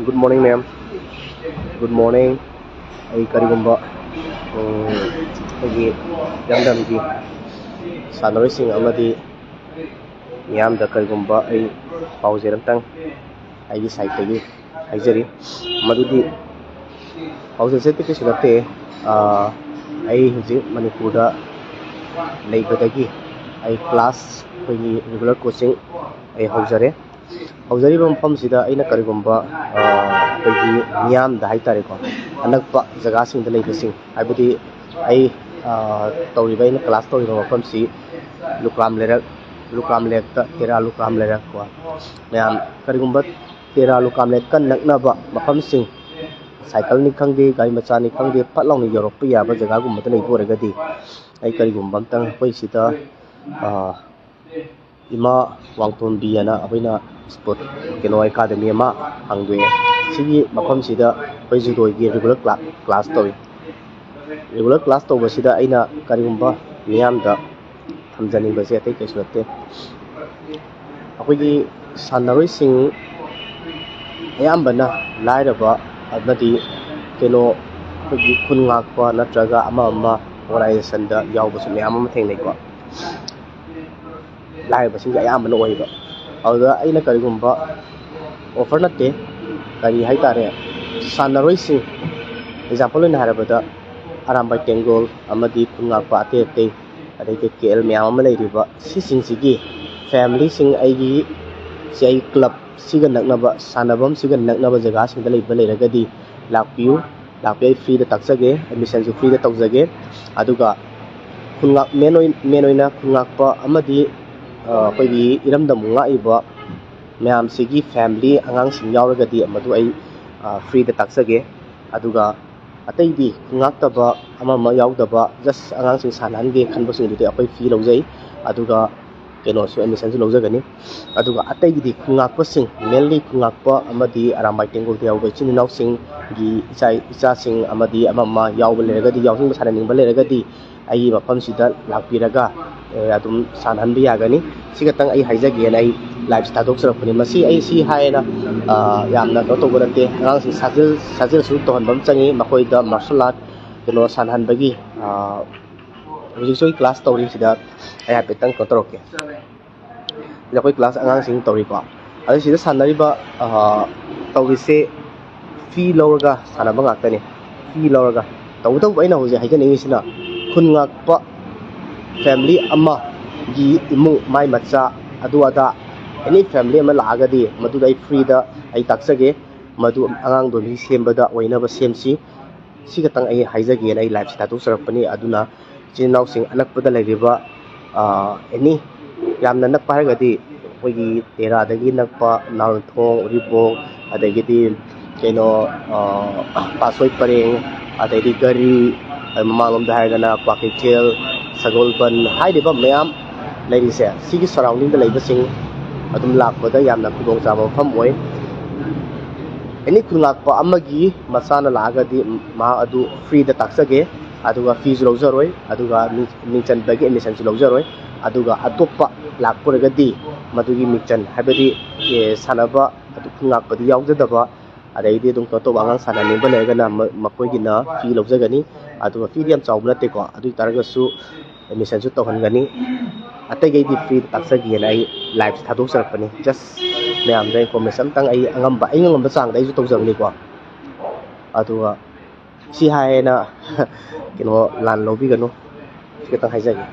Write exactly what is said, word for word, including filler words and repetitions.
Good morning, ma'am. Good morning. ꯑꯩ ꯀꯔꯤꯒꯨꯝꯕ, ꯎꯝ, ꯑꯩꯈꯣꯏꯒꯤ ꯏꯔꯝꯗꯝꯒꯤ ꯁꯥꯟꯅꯔꯣꯏꯁꯤꯡ ꯑꯃꯗꯤ ꯃꯤꯌꯥꯝꯗ ꯀꯔꯤꯒꯨꯝꯕ ꯑꯩ ꯄꯥꯎꯖꯦꯜ ꯑꯝꯇꯪ ꯑꯩꯒꯤ ꯁꯥꯏꯠꯇꯒꯤ ꯍꯥꯏꯖꯔꯤ꯫ ꯃꯗꯨꯗꯤ ꯄꯥꯎꯖꯦꯜꯁꯦ ꯑꯇꯩ ꯀꯩꯁꯨ ꯅꯠꯇꯦ꯫ ꯑꯥ, ꯑꯩ ꯍꯧꯖꯤꯛ ꯃꯅꯤꯄꯨꯔꯗ ꯂꯩꯕꯗꯒꯤ ꯑꯩ ꯀ꯭ꯂꯥꯁ, ꯑꯩꯈꯣꯏꯒꯤ ꯔꯤꯒꯨꯂꯔ ꯀꯣꯆꯤꯡ ꯑꯩ ꯍꯧꯖꯔꯦ꯫ ꯍꯧꯖꯔꯤꯕ ꯃꯐꯝꯁꯤꯗ ꯑꯩꯅ ꯀꯔꯤꯒꯨꯝꯕ, ꯑꯥ, ꯑꯩꯈꯣꯏꯒꯤ ꯃꯤꯌꯥꯝꯗ ꯍꯥꯏ ꯇꯥꯔꯦꯀꯣ, ꯑꯅꯛꯄ ꯖꯒꯥꯁꯤꯡꯗ ꯂꯩꯕꯁꯤꯡ, ꯍꯥꯏꯕꯗꯤ ꯑꯩ, ꯑꯥ, ꯇꯧꯔꯤꯕ, ꯑꯩꯅ ꯀ꯭ꯂꯥꯁ ꯇꯧꯔꯤꯕ ꯃꯐꯝꯁꯤ ꯂꯨꯀ꯭ꯔꯥꯝ ꯂꯩꯔꯛ, ꯂꯨꯀ꯭ꯔꯥꯝ ꯂꯩꯔꯛꯇ, ꯇꯦꯔꯥ ꯂꯨꯀ꯭ꯔꯥꯝ ꯂꯩꯔꯛ ꯀꯣ꯫ ꯃꯌꯥꯝ ꯀꯔꯤꯒꯨꯝꯕ ꯇꯦꯔꯥ ꯂꯨꯀ꯭ꯔꯥꯝ ꯂꯩꯔꯛꯀ ꯅꯛꯅꯕ ꯃꯐꯝꯁꯤꯡ, ꯁꯥꯏꯀꯜꯅꯤ ꯈꯪꯗꯦ, ꯒꯥꯔꯤ ꯃꯆꯥꯅꯤ ꯈꯪꯗꯦ, ꯐꯠ ꯂꯥꯎꯅ ꯌꯧꯔꯛꯄ ꯌꯥꯕ ꯖꯒꯥꯒꯨꯝꯕꯗ ꯂꯩꯕ ꯑꯣꯏꯔꯒꯗꯤ ꯑꯩ ꯀꯔꯤꯒꯨꯝꯕ ꯑꯝꯇꯪ ꯑꯩꯈꯣꯏ ꯁꯤꯗ, ꯑꯥ, ꯏꯃꯥ ꯋꯥꯡꯇꯣꯟꯕꯤ ꯍꯥꯏꯅ ꯑꯩꯈꯣꯏꯅ ꯁ꯭ꯄꯣꯔꯠ ꯀꯩꯅꯣ ꯑꯦꯀꯥꯗꯃꯤ ꯑꯃ ꯍꯥꯡꯗꯣꯛꯑꯦ꯫ ꯁꯤꯒꯤ ꯃꯐꯝꯁꯤꯗ ꯑꯩꯈꯣꯏ ꯖꯨꯗꯣꯒꯤ ꯔꯤꯒꯨꯂꯔ ꯀ꯭ꯂꯥ-, ꯀ꯭ꯂꯥꯁ ꯇꯧꯏ꯫ ꯔꯤꯒꯨꯂꯔ ꯀ꯭ꯂꯥꯁ ꯇꯧꯕꯁꯤꯗ ꯑꯩꯅ ꯀꯔꯤꯒꯨꯝꯕ ꯃꯤꯌꯥꯝꯗ ꯊꯝꯖꯅꯤꯡꯕꯁꯦ ꯑꯇꯩ ꯀꯩꯁꯨ ꯅꯠꯇꯦ꯫ ꯑꯩꯈꯣꯏꯒꯤ ꯁꯥꯟꯅꯔꯣꯏꯁꯤꯡ ꯑꯌꯥꯝꯕꯅ ꯂꯥꯏꯔꯕ ꯑꯃꯗꯤ ꯀꯩꯅꯣ, ꯑꯩꯈꯣꯏꯒꯤ ꯈꯨꯟ ꯉꯥꯛꯄ ꯅꯠꯇ꯭ꯔꯒ ꯑꯃ ꯑꯃ ꯑꯣꯔꯒꯅꯥꯏꯖꯦꯁꯟꯗ ꯌꯥꯎꯕꯁꯨ ꯃꯌꯥꯝ ꯑꯃ ꯊꯦꯡꯅꯩꯀꯣ꯫ ꯂꯥꯏꯔꯕꯁꯤꯡꯁꯦ ꯑꯌꯥꯝꯕꯅ ꯑꯣꯏꯕ꯫ ꯑꯗꯨꯗ ꯑꯩꯅ ꯀꯔꯤꯒꯨꯝꯕ ꯑꯣꯐꯔ ꯅꯠꯇꯦ, ꯀꯔꯤ ꯍꯥꯏ ꯇꯥꯔꯦ, ꯁꯥꯟꯅꯔꯣꯏꯁꯤꯡ, ꯑꯦꯛꯖꯥꯝꯄꯜ ꯑꯣꯏꯅ ꯍꯥꯏꯔꯕꯗ ꯑꯔꯥꯝꯕꯥꯏ ꯇꯦꯡꯒꯣꯜ ꯑꯃꯗꯤ ꯈꯨꯟ ꯉꯥꯛꯄ ꯑꯇꯩ ꯑꯇꯩ, ꯑꯗꯩꯗꯤ ꯀꯦ ꯑꯦꯜ ꯃꯌꯥꯝ ꯑꯃ ꯂꯩꯔꯤꯕ, ꯁꯤꯁꯤꯡꯁꯤꯒꯤ ꯐꯦꯃꯤꯂꯤꯁꯤꯡ ꯑꯩꯒꯤ ꯁꯤ ꯑꯩ ꯀ꯭ꯂꯕꯁꯤꯒ ꯅꯛꯅꯕ, ꯁꯥꯟꯅꯐꯝꯁꯤꯒ ꯅꯛꯅꯕ ꯖꯒꯥꯁꯤꯡꯗ ꯂꯩꯕ ꯂꯩꯔꯒꯗꯤ ꯂꯥꯛꯄꯤꯌꯨ꯫ ꯂꯥꯛꯄꯤꯌꯨ, ꯑꯩ ꯐ꯭ꯔꯤꯗ ꯇꯥꯛꯆꯒꯦ, ꯑꯦꯗꯃꯤꯁꯟꯁꯨ ꯐ꯭ꯔꯤꯗ ꯇꯧꯖꯒꯦ꯫ ꯑꯗꯨꯒ ꯈꯨꯟꯉꯥꯛ-, ꯃꯦꯟ ꯑꯣꯏ-, ꯃꯦꯟ ꯑꯣꯏꯅ ꯈꯨꯟꯉꯥꯛꯄ ꯑꯃꯗꯤ, ꯑ, ꯑꯩꯈꯣꯏꯒꯤ ꯏꯔꯝꯗꯝ ꯉꯥꯛꯏꯕ ꯃꯌꯥꯝꯁꯤꯒꯤ ꯐꯦꯃꯤꯂꯤ ꯑꯉꯥꯡꯁꯤꯡ ꯌꯥꯎꯔꯒꯗꯤ ꯃꯗꯨ ꯑꯩ, ꯑ, ꯐ꯭ꯔꯤꯗ ꯇꯥꯛꯆꯒꯦ꯫ ꯑꯗꯨꯒ ꯑꯇꯩꯗꯤ ꯈꯨꯟꯉꯥꯛꯇꯕ, ꯑꯃ ꯑꯃ ꯌꯥꯎꯗꯕ, ꯖꯁ ꯑꯉꯥꯡꯁꯤꯡ ꯁꯥꯟꯅꯍꯟꯒꯦ ꯈꯟꯕꯁꯤꯡꯗꯨꯗꯤ ꯑꯩꯈꯣꯏ ꯐꯤ ꯂꯧꯖꯩ꯫ ꯑꯗꯨꯒ ꯀꯩꯅꯣꯁꯨ, ꯑꯦꯗꯃꯤꯁꯟꯁꯨ ꯂꯧꯖꯒꯅꯤ꯫ ꯑꯗꯨꯒ ꯑꯇꯩꯒꯤꯗꯤ ꯈꯨꯟꯉꯥꯛꯄꯁꯤꯡ, ꯃꯦꯟꯂꯤ ꯈꯨꯟꯉꯥꯛꯄ ꯑꯃꯗꯤ ꯑꯔꯥꯝꯕꯥꯏ ꯇꯦꯡꯒꯣꯜꯗ ꯌꯥꯎꯕ ꯏꯆꯤꯟ ꯏꯅꯥꯎꯁꯤꯡꯒꯤ ꯏꯆꯥ, ꯏꯆꯥꯁꯤꯡ ꯑꯃꯗꯤ ꯑꯃ ꯑꯃ ꯌꯥꯎꯕ ꯂꯩꯔꯒꯗꯤ, ꯌꯥꯎꯅꯤꯡꯕ, ꯁꯥꯟꯅꯅꯤꯡꯕ ꯂꯩꯔꯒꯗꯤ ꯑꯩꯒꯤ ꯃꯐꯝꯁꯤꯗ ꯂꯥꯛꯄꯤꯔꯒ, ꯑꯦ, ꯑꯗꯨꯝ ꯁꯥꯟꯅꯍꯟꯕ ꯌꯥꯒꯅꯤ꯫ ꯁꯤ ꯈꯛꯇꯪ ꯑꯩ ꯍꯥꯏꯖꯒꯦꯅ ꯑꯩ ꯂꯥꯏꯞꯁꯦ ꯊꯥꯗꯣꯛꯆꯔꯛꯄꯅꯤ꯫ ꯃꯁꯤ ꯑꯩ ꯁꯤ ꯍꯥꯏꯌꯦꯅ, ꯑ, ꯌꯥꯝꯅ ꯀꯩꯅꯣ ꯇꯧꯕ ꯅꯠꯇꯦ꯫ ꯑꯉꯥꯡꯁꯤꯡ ꯁꯥꯖꯦꯜ, ꯁꯥꯖꯦꯜꯁꯨ ꯇꯧꯍꯟꯕ ꯑꯃ ꯆꯪꯉꯤ꯫ ꯃꯈꯣꯏꯗ ꯃꯥꯔꯁꯦꯜ ꯑꯥꯔꯠ ꯀꯩꯅꯣ ꯁꯥꯟꯅꯍꯟꯕꯒꯤ, ꯑ, ꯍꯧꯖꯤꯛꯁꯨ ꯑꯩ ꯀ꯭ꯂꯥꯁ ꯇꯧꯔꯤ꯫ ꯁꯤꯗ ꯑꯩ ꯍꯥꯏꯐꯦꯠꯇꯪ ꯀꯩꯅꯣ ꯇꯧꯔꯛꯀꯦ꯫ ꯁꯤꯗ ꯑꯩꯈꯣꯏ ꯀ꯭ꯂꯥꯁ ꯑꯉꯥꯡꯁꯤꯡ ꯇꯧꯔꯤꯀꯣ꯫ ꯑꯗꯨ ꯁꯤꯗ ꯁꯥꯟꯅꯔꯤꯕ, ꯑ, ꯇꯧꯔꯤꯁꯦ ꯐꯤ ꯂꯧꯔꯒ ꯁꯥꯟꯅꯕ ꯉꯥꯛꯇꯅꯤ꯫ ꯐꯤ ꯂꯧꯔꯒ꯫ ꯇꯧꯕꯇꯕꯨ ꯑꯩꯅ ꯍꯧꯖꯤꯛ ꯍꯥꯏꯖꯅꯤꯡꯉꯤꯁꯤꯅ, ꯈꯨꯟ ꯉꯥꯛꯄ ꯐꯦꯃꯤꯂꯤ ꯑꯃꯒꯤ ꯏꯃꯨꯡ, ꯃꯥꯏ ꯃꯆꯥ, ꯑꯗꯨ ꯑꯗꯥ, ꯑꯦꯅꯤ ꯐꯦꯃꯤꯂꯤ ꯑꯃ ꯂꯥꯛꯑꯒꯗꯤ ꯃꯗꯨꯗ ꯑꯩ ꯐ꯭ꯔꯤꯗ ꯑꯩ ꯇꯥꯛꯆꯒꯦ꯫ ꯃꯗꯨ ꯑꯉꯥꯡꯗꯣ ꯃꯤ ꯁꯦꯝꯕꯗ ꯑꯣꯏꯅꯕ ꯁꯦꯝꯁꯤ꯫ ꯁꯤ ꯈꯛꯇꯪ ꯑꯩ ꯍꯥꯏꯖꯒꯦꯅ ꯑꯩ ꯂꯥꯏꯞꯁꯦ ꯊꯥꯗꯣꯛꯆꯔꯛꯄꯅꯤ꯫ ꯑꯗꯨꯅ ꯏꯆꯤꯟ ꯏꯅꯥꯎꯁꯤꯡ ꯑꯅꯛꯄꯗ ꯂꯩꯔꯤꯕ, ꯑ, ꯑꯦꯅꯤ ꯌꯥꯝꯅ ꯅꯛꯄ ꯍꯥꯏꯔꯒꯗꯤ ꯑꯩꯈꯣꯏꯒꯤ ꯇꯦꯔꯥꯗꯒꯤ ꯅꯛꯄ ꯅꯥꯎꯔꯦꯝꯊꯣꯡ, ꯎꯔꯤꯄꯣꯛ, ꯑꯗꯒꯤꯗꯤ ꯀꯩꯅꯣ, ꯑ, ꯄꯥꯠꯁꯣꯏ ꯄꯔꯦꯡ, ꯑꯗꯩꯗꯤ ꯘꯔꯤ, ꯑꯗꯩ ꯃꯃꯥꯡꯂꯣꯝꯗ ꯍꯥꯏꯔꯒꯅ ꯀ꯭ꯋꯥꯀꯩꯊꯦꯜ, ꯁꯒꯣꯜꯕꯟ ꯍꯥꯏꯔꯤꯕ ꯃꯌꯥꯝ ꯂꯩꯔꯤꯁꯦ, ꯁꯤꯒꯤ ꯁꯔꯥꯎꯟꯗꯤꯡꯗ ꯂꯩꯕꯁꯤꯡ ꯑꯗꯨꯝ ꯂꯥꯛꯄꯗ ꯌꯥꯝꯅ ꯈꯨꯗꯣꯡꯆꯥꯕ ꯃꯐꯝ ꯑꯣꯏ꯫ ꯑꯦꯅꯤ ꯈꯨꯟ ꯉꯥꯛꯄ ꯑꯃꯒꯤ ꯃꯆꯥꯅ ꯂꯥꯛꯑꯒꯗꯤ ꯃꯍꯥꯛ ꯑꯗꯨ ꯐ꯭ꯔꯤꯗ ꯇꯥꯛꯆꯒꯦ, ꯑꯗꯨꯒ ꯐꯤꯁꯨ ꯂꯧꯖꯔꯣꯏ, ꯑꯗꯨꯒ ꯃꯤꯡ-, ꯃꯤꯡ ꯆꯟꯕꯒꯤ ꯑꯦꯗꯃꯤꯁꯟꯁꯨ ꯂꯧꯖꯔꯣꯏ꯫ ꯑꯗꯨꯒ ꯑꯇꯣꯞꯄ ꯂꯥꯛꯄ ꯑꯣꯏꯔꯒꯗꯤ ꯃꯗꯨꯒꯤ ꯃꯤꯡ ꯆꯟ, ꯍꯥꯏꯕꯗꯤ, ꯑꯦ, ꯁꯥꯟꯅꯕ ꯑꯗꯨ ꯈꯨꯟ ꯉꯥꯛꯄꯗꯤ ꯌꯥꯎꯖꯗꯕ, ꯑꯗꯩꯗꯤ ꯑꯗꯨꯝ ꯀꯩꯅꯣ ꯇꯧꯕ ꯑꯉꯥꯡ ꯁꯥꯟꯅꯅꯤꯡꯕ ꯂꯩꯔꯒꯅ ꯃ-, ꯃꯈꯣꯏꯒꯤꯅ ꯐꯤ ꯂꯧꯖꯒꯅꯤ꯫ ꯑꯗꯨꯒ ꯐꯤꯗꯤ ꯌꯥꯝ ꯆꯥꯎꯕ ꯅꯠꯇꯦꯀꯣ, ꯑꯗꯨ ꯑꯣꯏ ꯇꯥꯔꯒꯁꯨ ꯑꯦꯗꯃꯤꯁꯟꯁꯨ ꯇꯧꯍꯟꯒꯅꯤ꯫ ꯑꯇꯩꯈꯩꯗꯤ ꯐ꯭ꯔꯤ ꯇꯥꯛꯆꯒꯦꯅ ꯑꯩ ꯂꯥꯏꯞꯁꯦ ꯊꯥꯗꯣꯛꯆꯔꯛꯄꯅꯤ꯫ ꯖꯁ ꯃꯌꯥꯝꯗ ꯏꯟꯐꯣꯔꯃꯦꯁꯟ ꯑꯝꯇꯪ ꯑꯩ ꯑꯉꯝꯕ, ꯑꯩ ꯉꯝꯕ ꯆꯥꯡꯗ ꯑꯩꯁꯨ ꯇꯧꯖꯕꯅꯤꯀꯣ꯫ ꯑꯗꯨꯒ ꯁꯤ ꯍꯥꯏꯌꯦꯅ ꯀꯩꯅꯣ ꯂꯥꯟ ꯂꯧꯕꯤꯒꯅꯨ, ꯁꯤ ꯈꯛꯇꯪ ꯍꯥꯏꯖꯒꯦ꯫